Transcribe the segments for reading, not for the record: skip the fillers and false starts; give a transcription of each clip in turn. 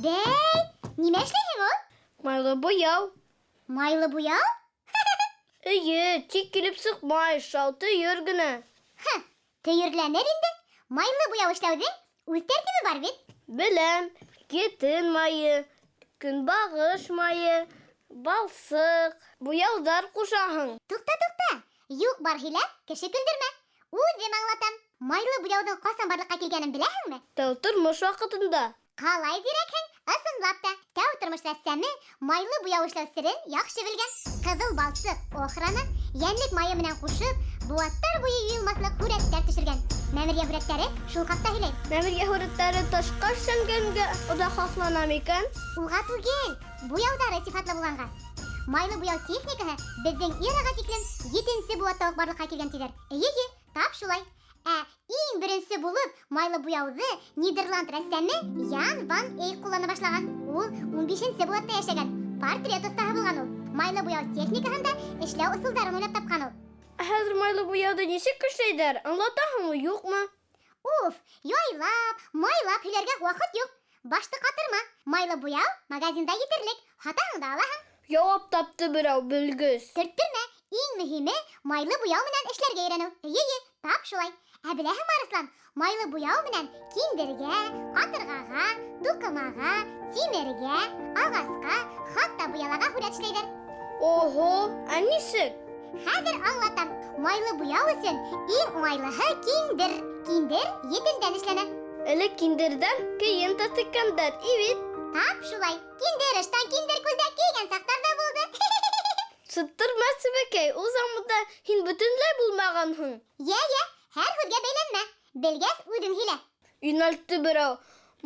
Бәй, нимә эшләйһең ул? Майлы буяу. Майлы буяу? Эйе, тик килеп сыҡмай, шау төйөр генә. Һы, төйөрләнер инде. Майлы буяу эшләүҙең үҙ тәртибе бар бит. Беләм, етен майы, көнбағыш майы, балсыҡ, буяуҙар ҡушаһың. Туҡта, туҡта. Юҡ бар һөйләп, кеше көлдөрмә. Үҙем аңлатам. Майлы буяуҙың ҡасан барлыҡҡа килгәнен беләһеңме? Тәү тормош ваҡытында. Ҡалай зирәкһең, ысынлап та, тәү тормош рәссамы майлы буяу эшләү серен яҡшы белгән. Ҡыҙыл балсыҡ охраны йәнлек майы менән ҡушып, быуаттар буйы юйылмаҫлыҡ һүрәттәр төшөргән. Мәмерйә һүрәттәре шул хаҡта һөйләй. Мәмерйә һүрәттәре ташҡа эшләнгәнгә оҙаҡ һаҡлана микән? Уға түгел, буяуҙары сифатлы булғанға. Майлы буяу техникаһы беҙҙең эраға тиклем етенсе быуатта уҡ барлыҡҡа килгән тиҙәр. Эйе, тап шулай. Ә иң беренсе булып майлы буяуҙы Нидерланд рәссамы Ян ван Эйк ҡуллана башлаған. Ул 15-нсе быуатта йәшәгән. Портрет оҫтаһы булған ул. Майлы буяу техникаһында эшләү ысулдарын уйлап тапҡан ул. Ә хәҙер майлы буяуҙы нисек эшләйҙәр? Аңлатаһыңмы, юҡмы? Уф, яйлап, майлап һөйләргә ваҡыт юҡ. Башты ҡатырма. Майлы буяу магазинда етерлек. Һатаһың да алаһың. Яуап тапты берәү белгес. Төрттөрмә. Иң мөһиме майлы буяу менән эшләргә өйрәнеү. Эйе, тап шулай. Ә беләһеңме, Арыҫлан, майлы буяу менән киндергә, ҡатырғаға, туҡымаға, тимергә, ағасҡа, хатта быялаға һүрәт эшләйҙәр. Ого, ә нисек? Хәҙер аңлатам. Майлы буяу өсөн иң уңайлыһы киндер. Киндер етендән эшләнә. Элек киндерҙән кейем дә теккәндәр, и бит. Тап шулай. Киндер ыштан, киндер күлдәк кейгән саҡтар ҙа булды. Сыттырма, Сибәкәй, ул заманда һин бөтөнләй булмағанһың. Йә, йә, һәр һүҙгә бәйләнмә. Белгәс, үҙең һөйлә. Йүнәлтте берәү.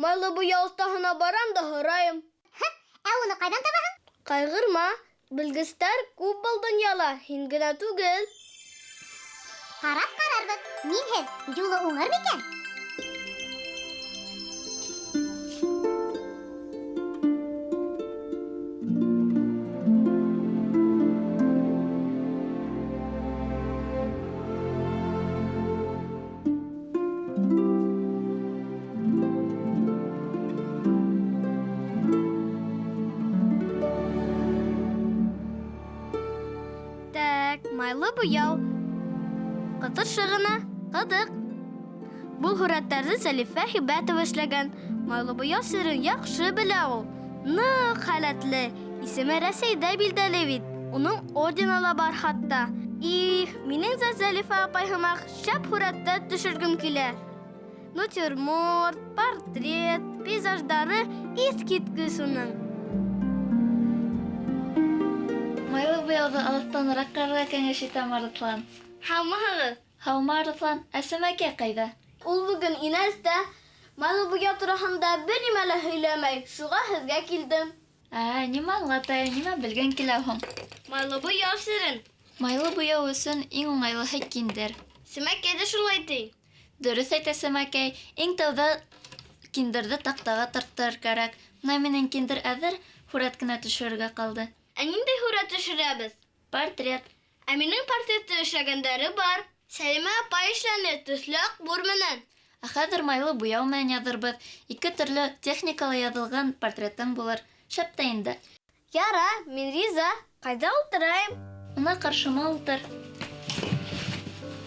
Майлы буяу оҫтаһына барам да һорайым. Һы, ә уны ҡайҙан табаһың? Ҡайғырма, белгестәр күп был донъяла, һин генә түгел. Ҡарап ҡарарбыҙ. Минһеҙ юлы уңыр микән? Так, майлы буяу. Ҡытыршы ғына, ҡыҙыҡ. Был һүрәттәрҙе Сәлифә Һибәтова эшләгән. Майлы буяу серен яҡшы белә ул. Ныҡ һәләтле. Исеме Рәсәйҙә билдәле бит. Уның ордены ла бар хатта. Их, минең дә Зәлифә апай һымаҡ шәп һүрәттәр төшөргөм килә. Натюрморт, портрет, пейзаждары иҫ киткес уның. Майлы буяуҙы алыҫтаныраҡ ҡарарға кәңәш итәм, Арыҫлан. Һаумыһығыҙ? Һаумы, Арыҫлан. Ә Сәмәкәй ҡайҙа? Ул бөгөн инәстә. Майлы буяу тураһында бер нимә лә һөйләмәй, шуға һеҙгә килдем. Ә, нимә аңлатайым, нимә белгән килә һуң? Майлы буяу серен. Майлы буяу өсөн иң уңайлыһы киндер. Сәмәкәй ҙә шулай ти. Дөрөҫ әйтә Сәмәкәй. Иң тәүҙә киндерҙе таҡтаға тарттырыр кәрәк. Бына минең киндер әҙер, һүрәт кенә төшөрөргә ҡалды. Ә ниндәй һүрәт төшөрәбеҙ? Портрет. Ә минең портретты эшләгәндәре бар. Сәлимә апай эшләне, төҫлө аҡбур менән. Ә хәҙер майлы буяу менән яҙырбыҙ. Ике төрлө техникала яҙылған портреттың булыр. Шәп тә инде. Яра, мин риза. Ҡайҙа ултырайым? Бына ҡаршыма ултыр.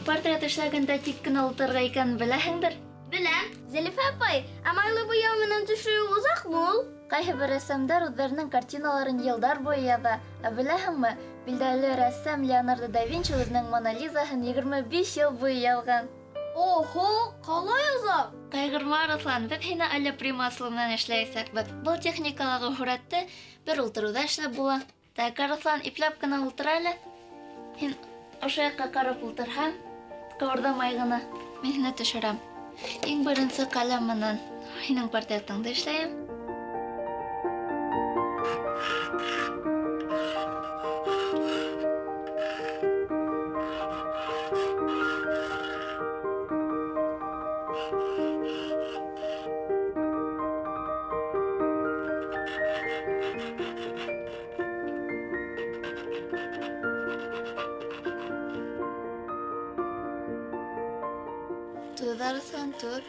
Портрет эшләгәндә тик кенә ултырырға икәнен беләһеңдер? Беләм. Зәлифә апай, ә майлы буяу менән төшөрөү оҙаҡмы ул? Ҡайһы бер рәссамдар үҙҙәренең картиналарын йылдар буйы яҙа. Ә беләһеңме, билдәле рәссам Леонардо да Винчи үҙенең Мона Лизаһын 25 йыл буйы яҙған. Охо, ҡалай оҙаҡ? Ҡайғырма, Арыҫлан, беҙ һине әле прима ысулы менән эшләйәсәкбеҙ. Был техникалағы һүрәтте бер ултырыуҙа эшләп була. Так, Арыҫлан, ипләп кенә ултыр әле. Һин ошо яҡҡа ҡарап ултырһаң, ҡыбырҙамай ғына. Мин һине төшөрәм. Иң беренсе ҡәләм менән һинең портретыңды эшләйем. Ярҙа, Руслан, тор.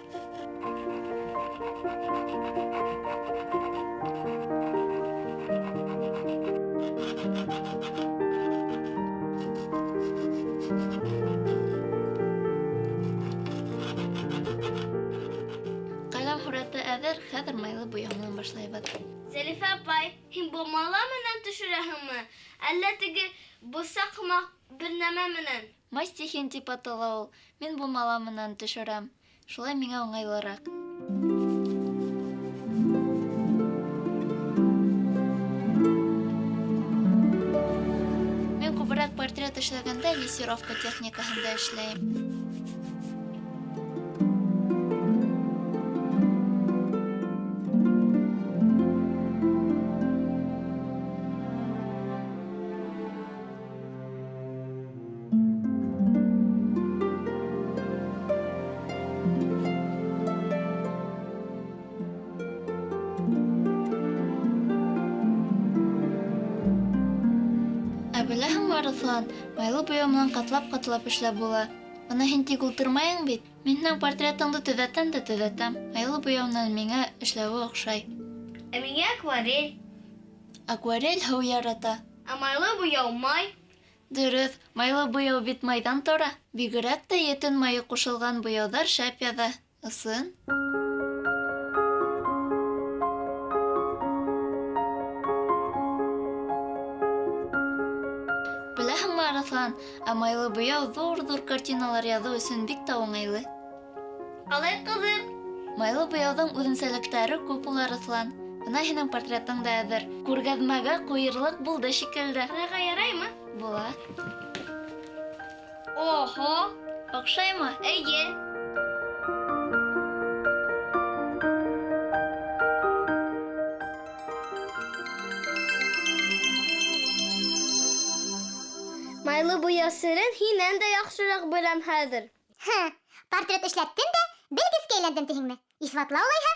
Ҡәләм һүрәте әҙер, хәҙер майлы буяу менән башлайбыҙ. Зәлифә апай, һин бумала менән төшөрәһеңме? Әллә теге бысаҡ һымаҡ бер нәмә менән? Мастихин тип атала ул. Мин бумала менән төшөрәм. Шулай миңә уңайлыраҡ. Мин күберәк портрет эшләгәндә лессировка техникаһында эшләйем. Ә беләһеңме, Руслан, майлы буяу менән ҡатлап-ҡатлап эшләп була. Бына һин тик ултырмайың бит. Мин һинең портретыңды төҙәтәм дә төҙәтәм. Майлы буяу менән миңә эшләүе оҡшай. Ә миңә акварель. Акварель һыу ярата. Ә майлы буяу май. Дөрөҫ, майлы буяу бит майҙан тора. Бигерәк тә етен майы ҡушылған буяуҙар шәп яҙа. Ысын. Беләһеңме, Арыҫлан, ә майлы буяу ҙур-ҙур картиналар яҙыу өсөн бик тә уңайлы. Ҡалай ҡыҙыҡ. Майлы буяуҙың үҙенсәлектәре күп ул, Арыҫлан. Бына һинең портретың да әҙер. Күргәҙмәгә ҡуйырлыҡ булды шикелле. Ҡарарға яраймы? Була. Оһо! Оҡшаймы? Эйе. Майлы буяу серен һинән дә яҡшыраҡ беләм хәҙер. Һы, портрет эшләттем дә, белгескә әйләндем тиһеңме? Иҫбатла улайһа.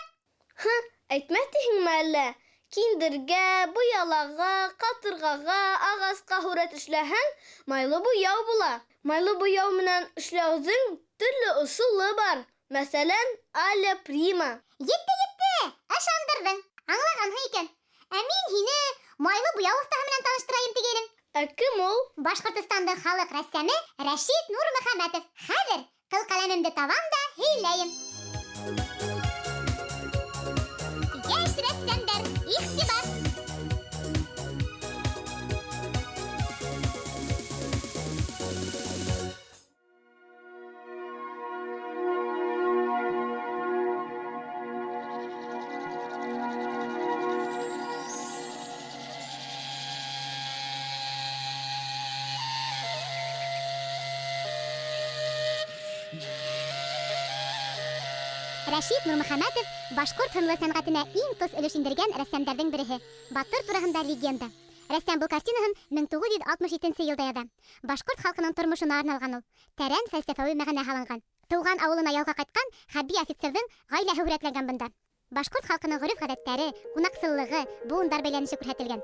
Һы, әйтмәҫ тиһеңме әллә? Киндергә, быялаға, ҡатырғаға, ағасҡа һүрәт эшләһәң, майлы буяу була. Майлы буяу менән эшләүҙең төрлө ысулы бар. Мәҫәлән, аля прима. Етте, етте! Ышандырҙың. Аңлағанһың икән. Ә мин һине майлы буяу оҫтаһы менән таныштырайым тигәйнем. Ә кем ул? Башҡортостандың халыҡ рәссамы Рәшит Нурмөхәмәтов. Хәҙер ҡыл ҡәләмемде табам да һөйләйем. Йәш рәссамдар, иғтибар! Рәшит Нурмөхәмәтов башҡорт һынлы сәнғәтенә иң тос өлөш индергән рәссамдарҙың береһе. Батыр тураһында легенда. Рәссам был картинаһын 1967 йылда яҙа. Башҡорт халҡының тормошона арналған ул. Тәрән фәлсәфәүи мәғәнә һалынған. Тыуған ауылына ялға ҡайтҡан хәрби офицерҙың ғаиләһе һүрәтләнгән бында. Башҡорт халҡының ғөрөф-ғәҙәттәре, ҡунаҡсыллығы, быуындар бәйләнеше күрһәтелгән.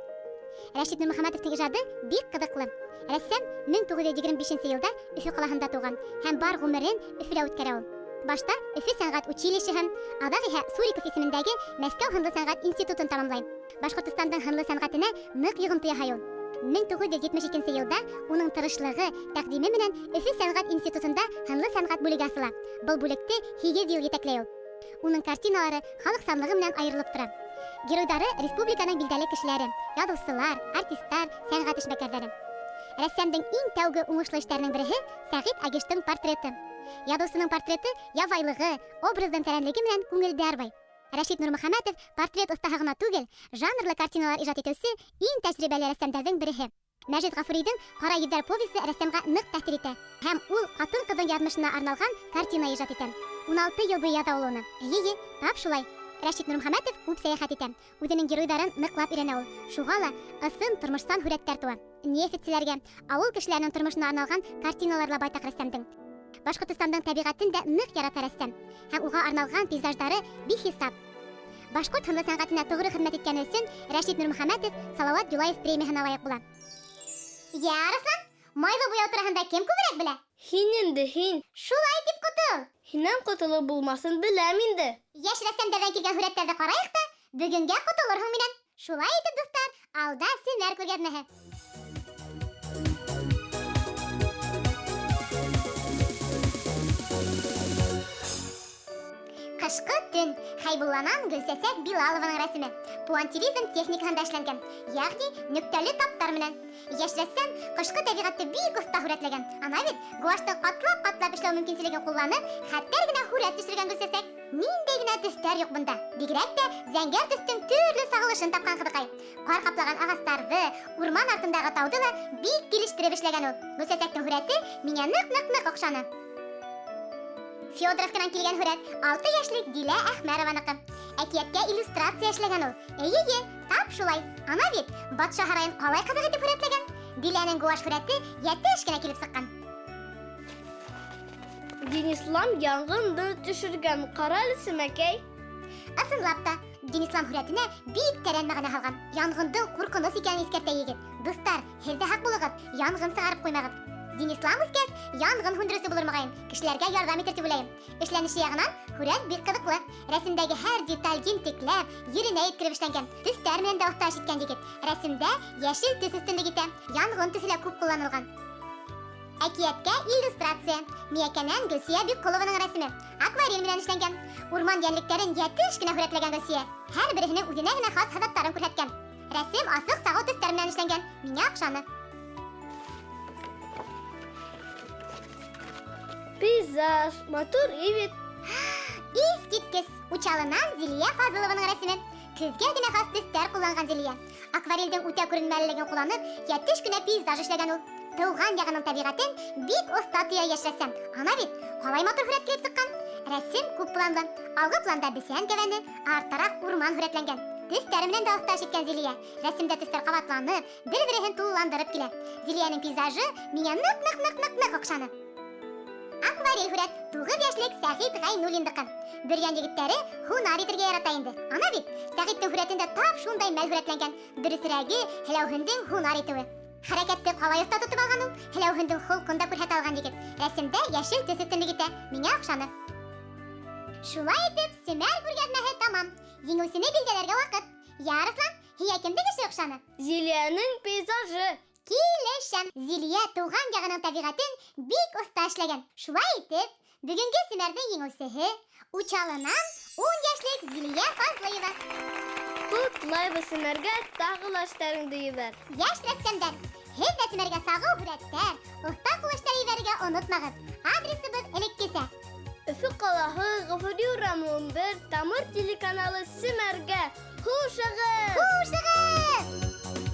Рәшит Нурмөхәмәтовтың ижады бик ҡыҙыҡлы. Рәссам 1925 йылда Өфө ҡалаһында тыуған һәм бар ғүмерен Өфөлә үткәрә ул. Башта Өфө сәнғәт училищеһын, аҙаҡ иһә Суриков исемендәге Мәскәү һынлы сәнғәт институтын тамамлай. Башҡортостандың һынлы сәнғәтенә ныҡ йоғонто яһай ул. 1972 йылда уның тырышлығы, тәҡдиме менән Өфө сәнғәт институтында һынлы сәнғәт бүлеге асыла. Был бүлекте 8 йыл етәкләй ул. Уның картиналары халыҡсанлығы менән айырылып тора. Геройҙары республиканың билдәле кешеләре, яҙыусылар, артистар, сәнғәт эшмәкәрҙәре. Рәссамдың иң тәүге уңышлы эштәренең береһе Сәғит Агиштың портреты. Яҙыусының портреты ябайлығы, образдың тәрәнлеге менән күңелде арбай. Рәшит Нурмөхәмәтов портрет оҫтаһы ғына түгел, жанрлы картиналар ижад итеүсе иң тәжрибәле рәссамдарҙың береһе. Мәжит Ғафуриҙың Ҡара йөҙҙәр повесы рәссамға ныҡ тәьҫир итә һәм ул ҡатын-ҡыҙҙың яҙмышына арналған картина ижад итә. 16 йыл буйы яҙа ул уны. Эйе, тап шулай. Рәшит Нурмөхәмәтов күп сәйәхәт итә. Үҙенең геройҙарын ныҡлап өйрәнә ул. Шуға ла ысын тормоштан һүрәттәр тыуа. Нефтселәргә, ауыл кешеләренең тормошона арналған картиналар ла байтаҡ рәссамдың. Башҡортостандың тәбиғәтен дә ныҡ ярата рәссам һәм уға арналған пейзаждары бихисап. Башҡорт һынлы сәнғәтенә тоғро хеҙмәт иткәне өсөн Рәшит Нурмөхәмәтов Салауат Юлаев премияһына лайыҡ була. Йә, Арыҫлан, майлы буяу тураһында кем күберәк белә? Һин инде, һин. Шулай тип ҡотор. Ҡотол! Һинән ҡотолоп булмаҫын беләм инде. Йәш рәссамдарҙан килгән һүрәттәрҙе ҡарайыҡ та, бөгөнгә ҡотолорһоң минән. Шулай итеп, дуҫтар, алда Семәр күргәҙмәһе. Ҡышҡы төн. Хәйбулланан Гөлсәсәк Билалованың рәсеме. Пуантилизм техникаһында эшләнгән, ягъни нөктәле таптар менән. Йәш рәссам ҡышҡы тәбиғәтте бик оҫта һүрәтләгән. Ана бит гуаштың ҡатлап-ҡатлап эшләү мөмкинселеген ҡулланып, хәтәр генә һүрәт төшөргән Гөлсәсәк. Ниндәй генә төҫтәр юҡ бында. Бигерәк тә зәңгәр төҫтөң төрлө сағылышын тапҡан ҡыҙыҡай. Ҡар ҡаплаған ағастарҙы, урман артындағы тауҙы ла бик килештереп эшләгән ул. Гөлсәсәктең һүрәте миңә ныҡ-ныҡ-ныҡ оҡшаны. Федоровканан килгән һүрәт 6 йәшлек Дилә Әхмәрованыҡы. Әкиәткә иллюстрация эшләгән ул. Эйе, тап шулай. Ана бит батша һарайын ҡалай ҡыҙыҡ итеп һүрәтләгән. Диләнең гуашь һүрәте йәтеш кенә килеп сыҡҡан. Динислам янғынды төшөргән. Ҡара әле, Семәкәй. Ысынлап та, Динислам һүрәтенә бик тәрән мәғәнә һалған. Янғындың ҡурҡыныс икәнен иҫкәртә егет. Дуҫтар, һеҙ ҙә һаҡ булығыҙ, янғын сығарып ҡуймағыҙ. Динислам үҫкәс, янғын һүндереүсе булыр моғайын. Кешеләргә ярҙам итер тип уйлайым. Эшләнеше яғынан һүрәт бик ҡыҙыҡлы. Рәсемдәге һәр деталь ентекләп, еренә еткереп эшләнгән. Төҫтәр менән дә оҫта эш иткән егет. Рәсемдә йәшел төҫ өҫтөнлөк итә. Янғын төҫө лә күп ҡулланылған. Әкиәткә иллюстрация. Миәкәнән Гөлсиә Бикҡолованың рәсеме. Акварель менән эшләнгән. Урман йәнлектәрен йәтеш кенә һүрәтләгән Гөлсиә. Һәр береһенең үҙенә генә хас һыҙаттарын күрһәткән. Рәсем асыҡ сағыу төҫтәр менән эшләнгән. Миңә оҡшаны. Пейзаж, матур ивит. Иҫ киткес. Учалынан Зилиә Фазылованың рәсеме. Көҙгә генә хас төҫтәр ҡулланған Зилиә. Акварелдең үтә күренмәлелеген ҡулланып, йәтеш кенә пейзаж эшләгән ул. Тыуған яғының тәбиғәтен бик оҫта тоя йәш рәссам. Ана бит, ҡалай матур һүрәт килеп сыҡҡан. Рәсем күп планлы. Алғы планда бесән кәбәне, арттараҡ урман һүрәтләнгән. Төҫтәре менән дә оҫта эш иткән Зилиә. Рәсемдә төҫтәр ҡабатланып, бер-береһен тулыландырып килә. Зилиәнең пейзажы миңә ныҡ-ныҡ-ныҡ-ныҡ оҡшаны. Акварель һүрәт 9 йәшлек Сәғит Ғәйнуллиндыҡы. Бөрйән егеттәре һунар итергә ярата инде. Ана бит, Сәғиттең һүрәтендә тап шундай мәл һүрәтләнгән. Дөрөҫөрәге, һеләүһендең һунар итеүе. Хәрәкәтте ҡалай оҫта тотоп алған ул. Һеләүһендең холҡон да күрһәтә алған егет. Рәсемдә йәшел төҫ өҫтөнлөк итә. Миңә оҡшаны. Шулай итеп, Семәр күргәҙмәһе тамам. Еңеүсене билдәләргә ваҡыт. Йә, Арыҫлан, һиңә кемдең эше оҡшаны? Зилиәнең пейзажы. Килешәм. Зилиә тыуған яғының тәбиғәтен бик оҫта эшләгән. Шулай итеп, бөгөнгө Семәрҙең еңеүсеһе Учалынан 10 йәшлек Зилиә Фазлыева. Ҡотлайбыҙ Семәргә, тағы ла эштәреңде ебәр. Йәш рәссамдар, һеҙ ҙә Семәргә сағыу һүрәттәр, оҫта ҡул эштәре ебәрергә онотмағыҙ. Адресыбыҙ элеккесә. Өфө ҡалаһы, Ғафури урамы 11, Тамыр телеканалы Семәргә. Хушығыҙ! Хушығыҙ!